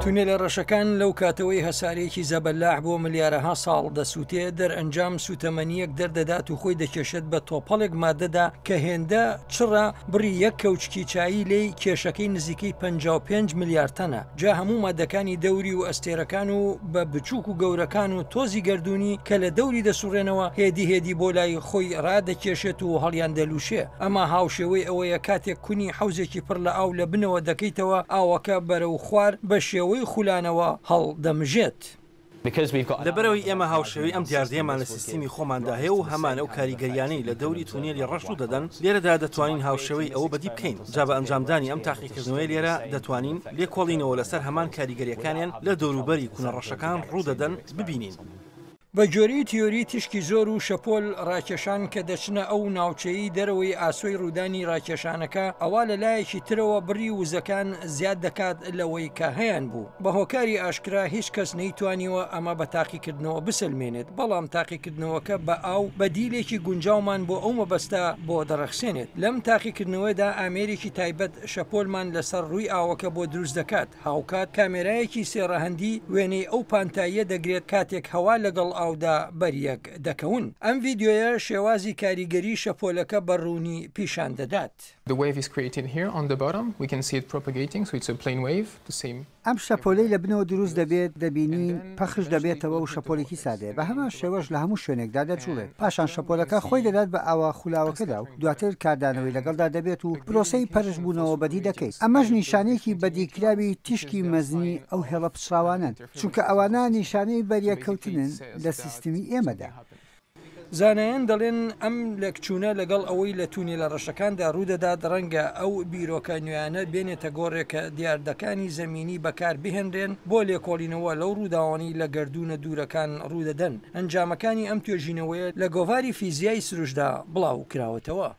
تونێلە ڕەشەکان لەو کاتەوەی هەسارەیەکی زەبەلاح بۆ ملیارەها ساڵ دەسووتێ، دەرئەنجام سووتەمەنییەک دەردەدات و خۆی دەکێشێت بە تۆپەڵێک ماددەدا کە هێندە چڕە بڕی یەک کەوچکی چایی لێی کێشەکەی نزیکەی 55 ملیار تەنە، جا هەموو ماددەکانی دەوری و ئەستێرەکان و بە بچووک و گەورەکان و تۆزی گەردوونی کە لە دەوری دەسوڕێنەوە هێدی هێدی بۆ لای خۆی ڕادەکێشێت و هەڵیان دەلووشێ. ئەمە هاوشێوەی ئەوەیە کاتێک کونی حەوزێکی پڕ لە ئاو لە بنەوە دەکەیتەوە ئاوەکە بەرەو خوار بە شێوەی خولانەوە هەڵدەمژێت. لەبەرئەوەی ئێمە هاوشێوەی ئەم دیاردەیەمان لە سیستمی خۆماندا هەیە و هەمان ئەو کاریگەریانەی لە دەوری تونێلی ڕەش ڕوودەدەن، لێرەدا دەتوانین هاوشێوەی ئەوە بەدی بکەین، جا بە ئەنجامدانی ئەم تاقیکردنەوەیە لێرە دەتوانین لێکۆڵینەوە لەسەر هەمان کاریگەریەکانیان لە دەوروبەری کونە ڕەشەکان ڕوودەدەن ببینین. بە گوێرەی تیۆری تیشکی زۆر و شەپۆل ڕاکێشان کە دەچنە ئەو ناوچەیەی دەرەوەی ئاسۆی ڕوودانی ڕاکێشانەکە ئەوا لە لایەکی ترەوە بڕی وزەکان زیاد دەکات لەوەی کە هەیان بوو. بە هۆکاری ئاشکرا هیچ کەس نەیتوانیوە ئەمە بە تاقیکردنەوە بسەلمێنێت بەڵام تاقیکردنەوەکە بە ئاو بەدیلێکی گونجاومان بۆ ئەو مەبەستە بۆ دەڕەخسێنێت. لەم تاقیکردنەوەیەدا ئامێرێکی تایبەت شەپۆلمان لەسەر ڕووی ئاوەکە بۆ دروست دەکات. هاوکات کامێرایەکی سێ ڕەهەندی وێنەی ئەو پانتاییە دەگرێت کاتێک هەوا لەگەڵ ئاودا بەریەک دەکەون. ئەم ڤیدیۆیە شێوازی کاریگەری شەپۆلەکە بە ڕوونی پیشان دەدات. The wave is created here on the bottom, we can see it propagating, so it's a plane wave, the same. ئەم شەپۆلەی لە بنەوە دروست دەبێت دەبینین پەخش دەبێتەوە و شەپۆلێکی سادەیە، بە هەمان شێوەش لە هەموو شوێنێکدا دەجوڵێت، پاشان شەپۆلەکە خۆی دەدات بە ئاوە خولاوەکەدا و دواتر کاردانەوەی لەگەڵدا دەبێت و پرۆسەی پەرشبوونەوە بەدی دەکەیت، ئەمەش نیشانەیەکی بەدیکراوی تیشکی مەزنی ئەو هێڵە پچڕاوانەن، چونکە ئەوانە نیشانەی بەریەککەوتنن لە سیستمی ئێمەدا. زانایان دەڵێن ئەم لێکچوونە لەگەڵ ئەوەی لە تونێلە ڕەشەکاندا ڕوودەدات ڕەنگە ئەو بیرۆکە نوێیانە بێنێتە گۆڕێ کە دیاردەکانی زەمینی بەکاربهێنرێن بۆ لێکۆڵینەوە لەو ڕووداوانەی لە گەردوونە دوورەکان ڕوودەدەن. ئەنجامەکانی ئەم توێژینەوەیە لە گۆڤاری فیزیای سروشتدا بڵاوکراوەتەوە.